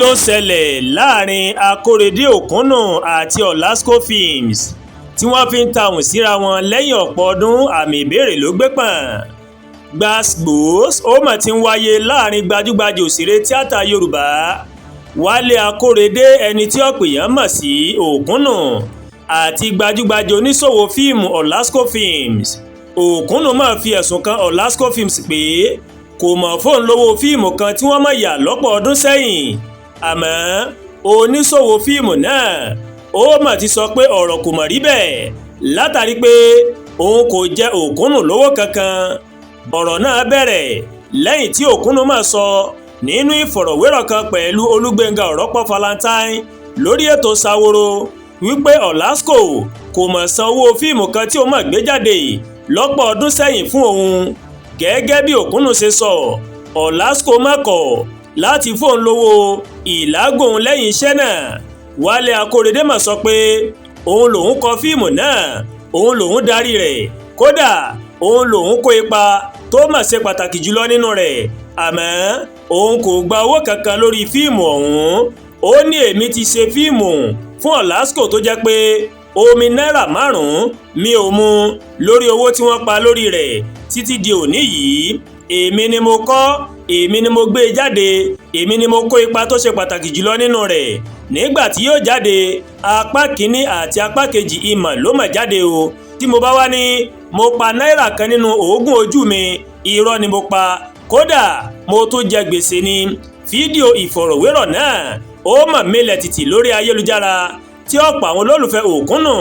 Ló ṣẹlẹ̀ láàrin Akóredé Òkúnnù àti Olasco Films tí wọ́n fi ń tahùn síra wọn lẹ́yìn ọ̀pọ̀ ọdún? Àmì ìbéèrè ló gbé pọ̀n. Gbàs-gbòs ó mà ti ń wáyé láàrin gbajúgbajà òṣèré tíátà Yorùbá Wálé Akóredé, ẹni tí ọ̀pọ̀ èèyàn mọ̀ sí Òkúnnù, àti gbajúgbajà oníṣòwò fíìmù Olasco Films. Òkúnnù máa fi ẹ̀sùn kan Olasco Films pé kò mọ̀ fóun lówó fíìmù kan tí wọ́n mọ̀ yà lọ́pọ̀ ọdún sẹ́yìn. Àmọ́ oníṣòwò fíìmù náà ó mà ti sọ pé ọ̀rọ̀ kò mọ̀ rí bẹ́ẹ̀, látàrí pé òun kò jẹ Òkúnnù lówó kankan. Ọ̀rọ̀ náà bẹ̀rẹ̀ lẹ́yìn tí Òkúnnù máa sọ nínú ìfọ̀rọ̀wérọ̀ kan pẹ̀lú Olúgbénga Ọ̀rọ̀pọ̀ Valentine lórí ètò Saworo wípé Olasco kò mọ̀ san owó fíìmù kan tí ó mọ̀ gbé jáde lọ́pọ̀ ọdún sẹ́yìn fún òun. Gẹ́gẹ́ bí Òkúnnù ṣe sọ, Olasco má kọ̀ láti fóun lówó ìlágùn lẹ́yìn iṣẹ́ náà. Wálé Akóredé mà sọ pé òun lòun kọ fíìmù náà, òun lòun darí rẹ̀, kódà òun lòun kó ipa tó mà ṣe pàtàkì jùlọ nínú rẹ̀, àmọ́ òun kò gba owó kankan lórí fíìmù ọ̀hún. Ó ní, "Èmi ti ṣe fíìmù fún Olasco tó jẹ́ pé omi náírà 5 mi ò mu lórí owó tí wọ́n pa lórí rẹ̀ títí di òní yìí. Èmi ni mo kọ́, èmi ni mo gbé e jáde, èmi ni mo kó ipa tó ṣe pàtàkì jùlọ nínú rẹ̀. Nígbà tí yóò jáde, apá kínní àti apá kejì ìmọ̀ ló mọ̀ jáde o. Tí mo bá wá ní mo pa náírà 1 nínú òógùn ojú mi, irọ́ ni mo pa, kódà mo tún jẹ gbèsè ni." Fídíò ìfọ̀rọ̀wérọ̀ náà ó mọ̀ mílẹ̀ tìtì lórí ayélujára, tí ọ̀pọ̀ àwọn olólùfẹ́ Òkúnnù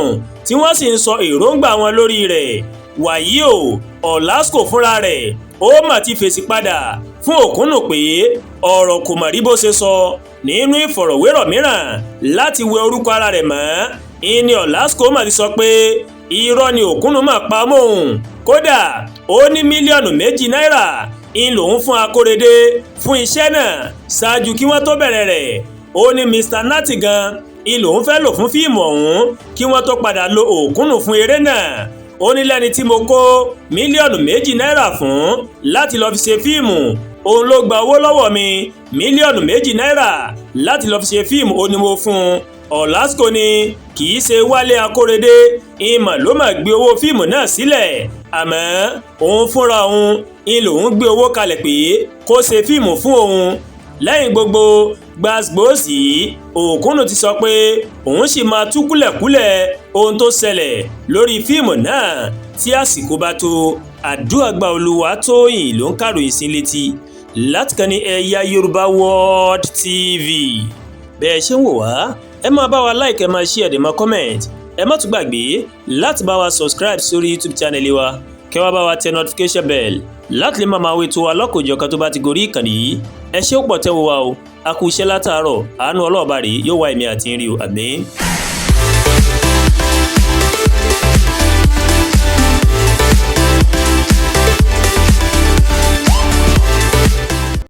tí wọ́n sì ń sọ èròǹgbà wọn lórí rẹ̀. Wàyí o, Olasco fúnra rẹ̀ ó mà ti fèsì padà fún Òkúnnù pé ọ̀rọ̀ kò mọ̀ rí bó ṣe sọ. Nínú ìfọ̀rọ̀wérọ̀ mìíràn láti wẹ orúkọ ara rẹ̀ mọ́, ìní Olasco mà ti sọ pé irọ́ ni Òkúnnù mà pa mọ́ òun. Kódà ó ní mílíọ̀nù 2 náírà ń lòun fún Akóredé fún iṣẹ́ náà ṣáájú kí wọ́n tó bẹ̀rẹ̀ rẹ̀. Ó ní Mr Nati gan ń lòun fẹ́ lò fún fíìmù ọ̀hún kí wọ́n tó padà lo Òkúnnù fún eré náà. Ó ní lẹ́ni tí mo kó mílíọ̀nù 2 náírà fún láti lọ́ọ́ fi ṣe fíìmù, òun ló gba owó lọ́wọ́ mi. Mílíọ̀nù 2 náírà láti lọ́ọ́ fi ṣe fíìmù, ó ní mo fún un. Olasco ni kì í ṣe Wálé Akóredé ìmọ̀ ló mà gbé owó fíìmù náà sílẹ̀, àmọ́ òun fúnra òun ń lòun gbé owó kalẹ̀ pé kó ṣe fíìmù fún òun. Lẹ́yìn gbogbo gbàgbóòsì, Òkúnnù ti sọ pé òun sì máa tú kúlẹ̀kúlẹ̀ ohun tó ṣẹlẹ̀ lórí fíìmù náà tí àsìkò bá tó. Àdúràgbà Olúwatóyìn ló ń kàròyìn sí létí láti kàn ní Ẹ̀yà Yorùbá World TV. Bẹ́ẹ̀ ṣe ń wò wá, ẹ máa bá wa like, ẹ máa share, ẹ máa comment. Ẹ má tún gbàgbé láti bá wa subscribe sórí YouTube channel wa, kẹ́ wá bá wa tẹ notification bell láti lè máa wo ètò wa lọ́kòjọ̀kan tó bá ti gorí ìkànnì yìí. Ẹ ṣé ó pọ̀ tẹ́ wo wa o. A kú iṣẹ́ látàárọ̀. Àánú ọlọ́ọ̀bá rèé yóò wá èmi àti ń rí o. Àmín.